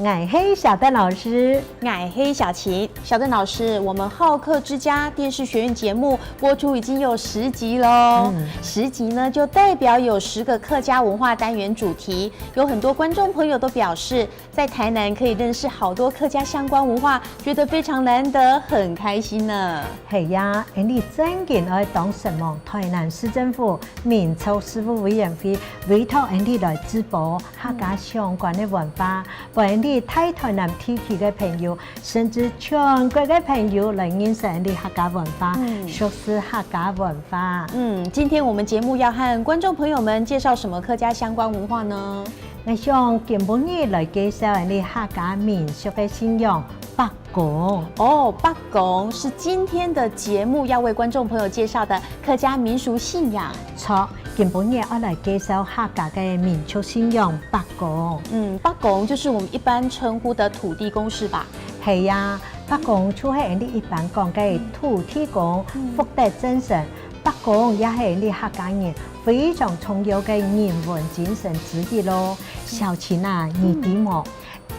𠊎係小鄧老師， 𠊎係小琴。小鄧老師，我們好客之家電視學院節目播出已經有10集嘍。10集呢，就代表有10個客家文化單元主題。有很多觀眾朋友都表示，在台南可以認識好多客家相關文化，覺得非常難得，很開心呢。係呀，你真緊愛當什麼？台南市政府民族事務委員會委託𠊎來直播客家相關的文化，為𠊎大台南地區的朋友，甚至全國的朋友來認識𠊎客家文化，熟悉客家文化。嗯，今天我們節目要和觀眾朋友們介紹什麼客家相關文化呢？我想今晡日來介紹𠊎客家民俗的信仰伯公。哦，伯公是今天的節目要為觀眾朋友介紹的客家民俗信仰。錯，今晡日我來介紹客家的民俗信仰伯公。嗯，伯公就是我們一般稱呼的土地公，是吧？係呀，伯公就係𠊎一般講的土地公、福德正神。伯公也係𠊎客家人非常重要的人文精神之一囉。小琴啊，你知無？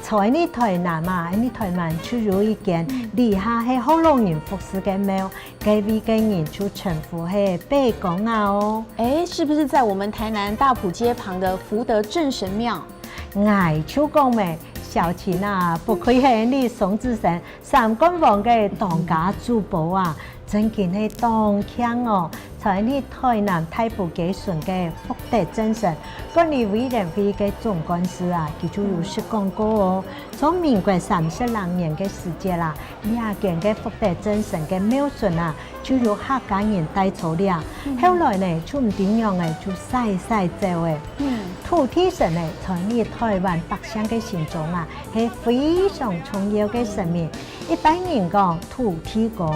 在𠊎台南啊，𠊎台南就有一間裡下係好多人服侍的廟，該位的人就稱呼係伯公啊哦。哎，是不是在我們台南大埔街旁的福德正神廟？𠊎就講咩？小琴啊，不愧係你宋子生三官王的當家主播啊，真見係當強哦！在𠊎台南大埔街上的福德正神管理委員會的總幹事啊，佢就有說講過哦。從民國32年的時節啦，兩間的福德正神的廟順啊，就由客家人帶走了。後來呢，就毋知樣的，就世世走的。土地神呢，在𠊎台灣百姓的心中啊，係非常重要的神明。一般人講土地公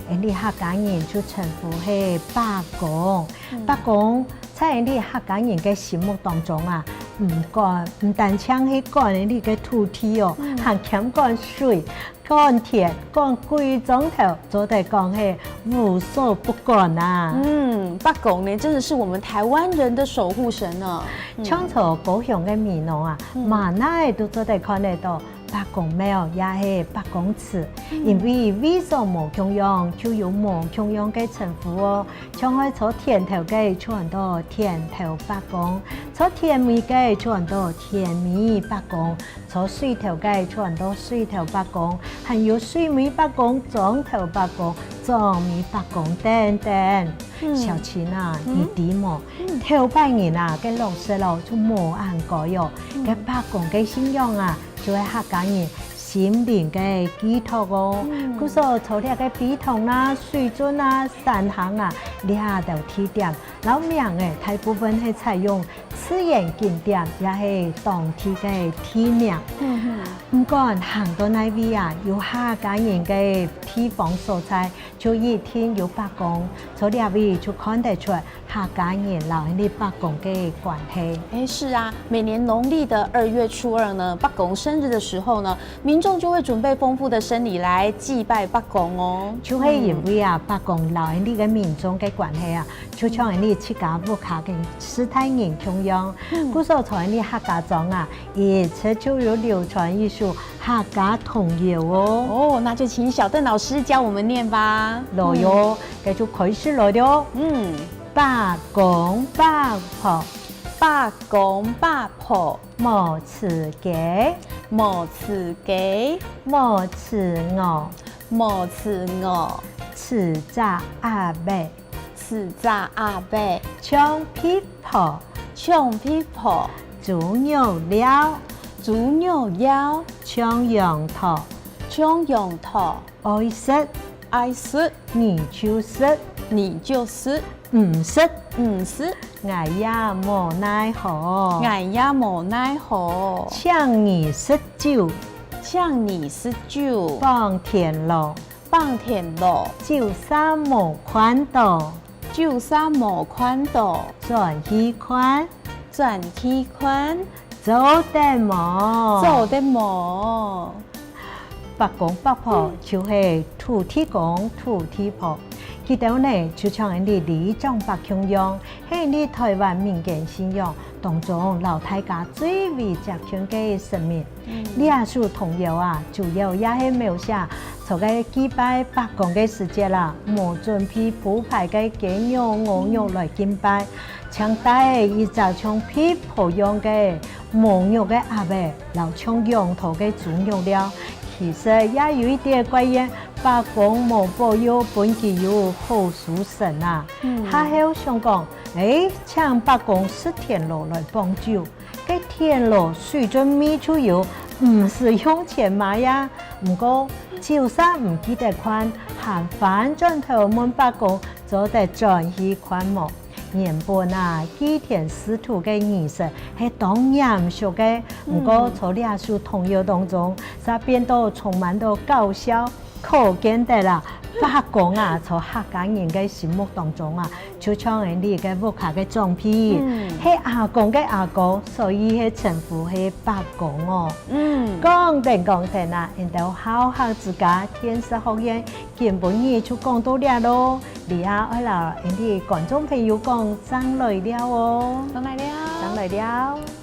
，𠊎客家人就稱呼係伯公。伯公在𠊎客家人的心目當中啊，毋管毋單止係管𠊎的土地哦，還兼管水、管天、管幾種頭，做得講係無所不管啊。嗯，伯公呢，真的是我們台灣人的守護神呢。像在高雄的民眾啊，滿哪都做得看得到伯公廟，也係伯公祠，因為為什麼共樣就有無共樣的稱呼哦。像愛做田頭的，就喊做田頭伯公；做田尾的，就喊做田尾伯公；做水頭的，就喊做水頭伯公。還有水尾伯公、樁頭伯公、樁尾伯公等等。小琴啊，你知無？頭擺人啊，个落實囉就無按改喲，个伯公的信仰啊，就係客家人心靈的寄託哦。故說除了个筆筒啦、水樽啊、山行啊，兩條地點，老名的大部分係採用自然景點，也係當地的地名。毋管行到哪位啊，有客家人的地方所在，就一定有伯公，從這位就看得出客家人摎𠊎伯公的關係。哎，是啊，每年農曆的2月初2呢，伯公生日的時候呢，民眾就會準備豐富的牲禮來祭拜伯公哦。就係因為啊，伯公摎𠊎個民眾的關係啊，就像𠊎自家屋下的四代人同樣。故說在𠊎客家莊啊，一直就有流傳一首客家童謠哦。哦，那就請小鄧老師教我們念吧。來喲，這就開始來了。伯公伯婆，伯公伯婆，無飼雞，無飼雞，無飼鵝，無飼鵝，飼隻鴨仔，飼隻鴨仔，搶琵琶，搶琵琶，煮牛了，煮牛腰，搶羊駝，搶羊駝，愛食，愛食，你就食，你就食，毋食，毋食，𠊎也無奈何，𠊎也無奈何，請你食酒，請你食酒，放田螺，放田螺，酒啥無看到，酒啥無看到，轉去看，轉去看，做得無？做得無？伯公伯婆就係土地公、土地婆。佢兜呢，就像𠊎里長伯共樣，係𠊎台灣民間信仰。當中老大家最為接近个神明。呢首童謠啊，主要也係描寫在个祭拜伯公个時節啦，無準備鋪排个雞肉、鵝肉來敬拜，請帶一隻像皮婆樣个無肉个鴨仔，摎像羊頭个豬肉了。其實也有一點怪異，伯公無保佑，分佢有好收成啊。較後想講，欸，請伯公食田螺來幫手，个田螺水準米就有，毋是用錢買呀。毋過就算毋記得款，還反轉頭問伯公做得轉去款無？原本啊，祭天祀土个儀式係當嚴肅个，毋過在這首童謠當中，煞變到充滿著搞笑，可見得啦。伯公啊，在客家人个心目當中啊，就像𪜶哋个屋下个長輩，係阿公个阿公，所以係稱呼係伯公哦。講定講定啊，𪜶兜好客之家電視學院今晡日就講到遮囉，你啊愛摎𪜶哋觀眾朋友講正來尞哦，正來尞，正來尞。